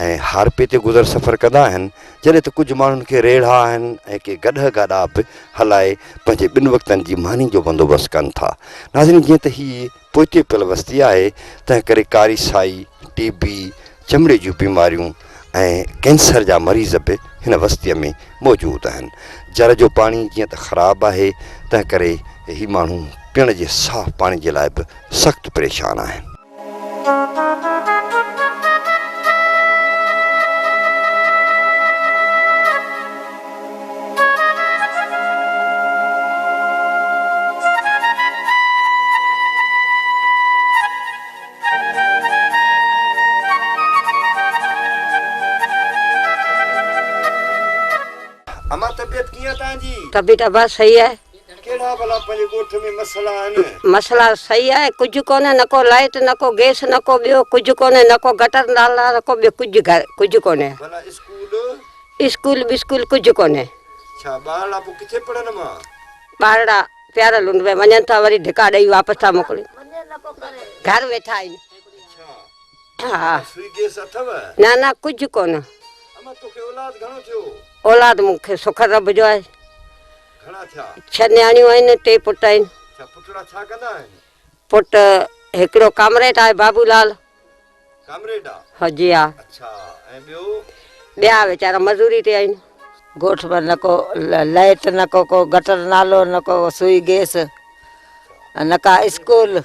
۽ هارپي تي گذر سفر ڪندا آهن جڏهن ته ڪجهه ماڻهن کي ريڙها آهن ۽ ڪي گڏهه گاڏا به هلائي پنهنجي ٻن وقتن جي ماني جو بندوبست ڪن ٿا. ناظرين جيئن ته هي پوئتي پيل وستي آهي تنهن ڪري ڪاري سائي، ٽي بي، چمڙي جون بيماريون ۽ ڪينسر جا مريض به هن وستيء ۾ موجود آهن. جر جو پاڻي جيئن ته خراب آهي تنهن ڪري هي ماڻهو پيئڻ جي صاف پاڻي جي لاء به سخت پريشان آهن. امان طبيعت ڪيئن آ توهان جي؟ طبيعت ابا صحيح آهي. ڪهڙا ڀلا پنهنجي ڳوٺ ۾ مسئلا آهن؟ مسئلا صحيح آهي ڪجهه ڪونهي نه ڪو لائيٽ نه ڪو گيس نه ڪو ٻيو ڪجهه ڪونهي نه ڪو گٽر نالا نه ڪو ٻيو ڪجهه گهر ڪجهه ڪونهي. ڀلا اسڪول؟ اسڪول بسڪول ڪجهه ڪونهي. ڇا ٻارڙا پوء ڪٿي پڙهن مان؟ ٻارڙا پيارا لنڊ ۾ وڃن ٿا وري ڌڪا ڏئي واپس ٿا موڪلين گهر ويٺا آهن. اڇا ها. سوئي گيس اٿو؟ نه نه ڪجهه ڪونه. امان توکي اولاد گهڻو ٿيو؟ اولاد مون کي سک رب جو آهي. گهڻا ٿيا؟ ڇهه نياڻيون آهن، ٽي پٽ آهن. اڇا پٽڙا ڇا ڪندا آهن؟ پٽ هڪڙو ڪامريڊ آهي بابو لال. ڪامريڊ آ؟ ها جي ها. اڇا ۽ ٻيو؟ ٻيا ويچارا مزوري تي آهن. ڳوٺ ۾ نه ڪو لائيٽ نه ڪو ڪو گٽر نالو نه ڪو سوئي گيس نه ڪا اسڪول.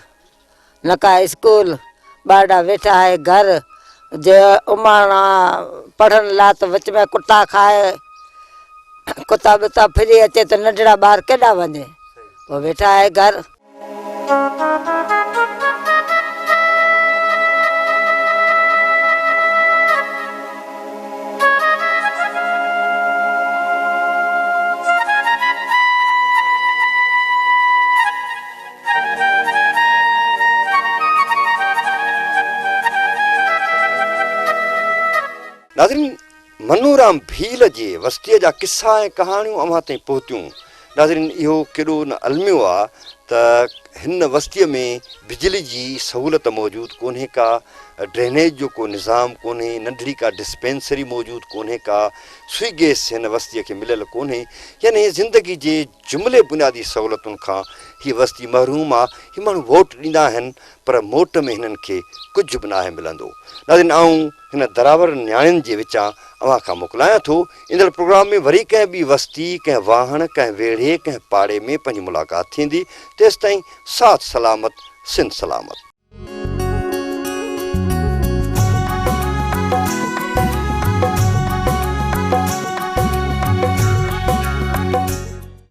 نه ڪا اسڪول، ٻارڙا ويٺا آهي گهر، جي اماڻا پڙهن لا ته وچ ۾ ڪتا کائي، ڪتا ٻتا ڦري اچي ته ننڍڙا ٻار ڪيڏانهن وڃي، پوء ويٺا آهي گهر. ناظرين منورام ڀيل جي وستيء جا قصا ۽ ڪهاڻيون اوهان تائين پهتيون. ناظرين اهو ڪيڏو نه الميو آ ته هن وستيء ۾ بجلي جي سهولت موجود ڪونهي ڪا، ڊرينيج جو ڪو نظام ڪونهي، ننڍڙي ڪا ڊسپينسري موجود ڪونهي ڪا، سوئي گئس هن وستيء کي مليل ڪونهي، يعني زندگي جي جملي بنيادي سهولتن کان هيء وستي محروم آ، هي ماڻهو ووٽ ڏيندا آهن پر موٽ ۾ هنن کي ڪجهه به ناهي ملندو. ناظرين آئون هن دراوڙ نياڻين جي وچان اوهان کان موڪلايان ٿو. ايندڙ پروگرام ۾ وري ڪنهن ٻي وستي، ڪنهن واهڻ، ڪنهن ويڙهي، ڪنهن پاڙي ۾ پنهنجي ملاقات ٿيندي. تيستائين ساٿ سلامت، سنڌ سلامت.